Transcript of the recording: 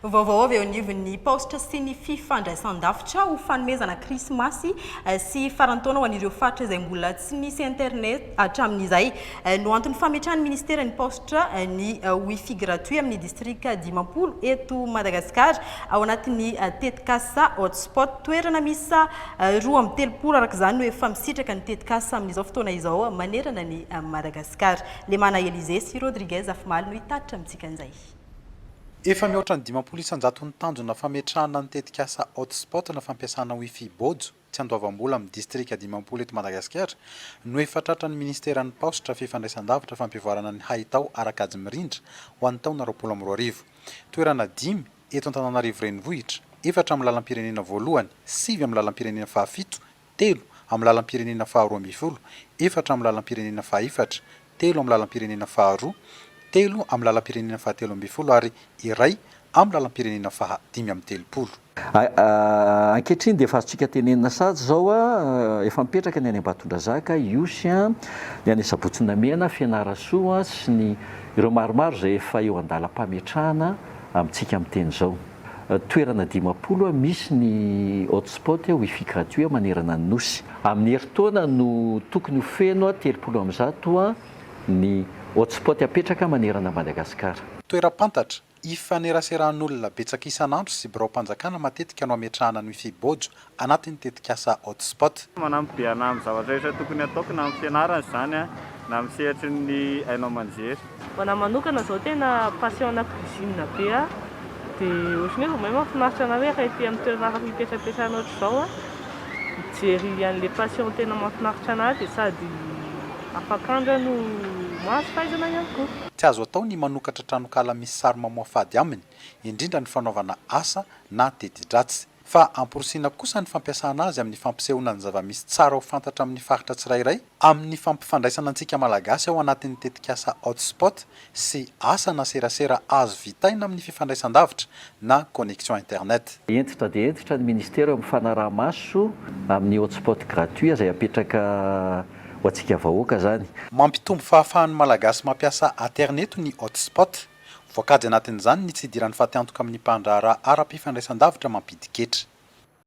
Vaovao avy eo anivon'ny paositra sy ny fifandraisandavitra ho fanomezana krismasy sy faran'ny taona ho an'ireo faritra izay mbola tsy nisy internet hatramin'izay no anton'ny fametrahan'ny ministeran'ny paositra ny wifi gratuit amin'ny distrika 50 eto Madagasikara ao anatin'ny tetikasa hotspot. Toerana miisa 32 araka izany no efa misitraka ny tetikasa amin'izao fotoana izao manerana ny Madagasikara. Lemana Elysée sy Rodriguez Afimaly no hitatitra amintsika an'izay. Efa mihoatra ny 50 isan-jaton'ny tanjona fametrahana ny tetikasa hotspot na fampiasana wifi bôjo tsy andoavam-bola amin'ny distrika 50 eto Madagasikara no efa tratran'ny minisiteran'ny Paositra, Fifandraisandavitra, Fampivoarana ny Haitao ara-kajy mirindra ho an'ny taona 2020. Toerana dimy eto Antananarivo Renivohitra, efatra amin'ny lalam-pirenena voalohany, sivy amin'ny lalam-pirenena fahafito, telo amin'ny lalam-pirenena faharoambinifolo, efatra amin'ny lalam-pirenena fahaefatra, telo amin'ny lalam-pirenena faharoa, telo amin'ny lalam-pirenena fahatelo ambinifolo ary iray amin'ny lalam-pirenena faha-35. Ankehitriny dia efa azontsika tenenina sahady izao, efa mipetraka ny any Ambatondrazaka, Ihosy, ny any Sabotsy Namehana, Fianarantsoa sy ny ireo maromaro izay efa eo an-dalam-pametrahana amintsika miteny izao. Toerana 50 misy ny hotspot wifi gratuit manerana ny Nosy. Amin'ny herintaona no tokony ho feno 130 ny hotspot apetraka manerana an'i Madagasikara. Toeram-pantatra, ifaneraseran'olona betsaka isan'andro sy biraom-panjakana matetika no ametrahana ny wifi bôjo anatin'ny tetikasa hotspot. Manampy be anah amin'ny zavatra rehetra tokony ataoko na amin'ny fianarana izany na amin'ny sehatry ny haino aman-jery. Ho anah manokana zao tena passion ana cuisine be ah, de ohatran'ny hoe vao may mahafinaritra anah hoe raha ety amin'ny toerana afaka hipetrapetrahana ohatr'izao ah, mijery an'le passion tena mahafinaritra anah de sady afak'andro aho no mahazo fahaizana ihany koa. Tsy azo atao ny manokatra tranonkala misy sary mamoafady aminy, indrindra ny fanaovana asa na teti-dratsy. Fa amporisihina kosa ny fampiasana azy amin'ny fampisehoana ny zava-misy tsara ho fantatra amin'ny faritra tsirairay, amin'ny fampifandraisana antsika Malagasy ao anatin'ny tetikasa Hotspot sy asa na serasera azo vitaina amin'ny fifandraisan-davitra na connexion internet. Hentitra dia hentitra ny Ministera eo amin'ny fanaraha-maso amin'ny hotspot gratuit izay apetraka ho antsika vahoaka izany. Mampitombo fahafahan'ny Malagasy mampiasa aterineto ny hotspot. Voakajy anatin'izany ny tsy hidiran'ny fatiantoka amin'ny mpandraharaha ara-pifandraisan-davitra mampidi-ketra.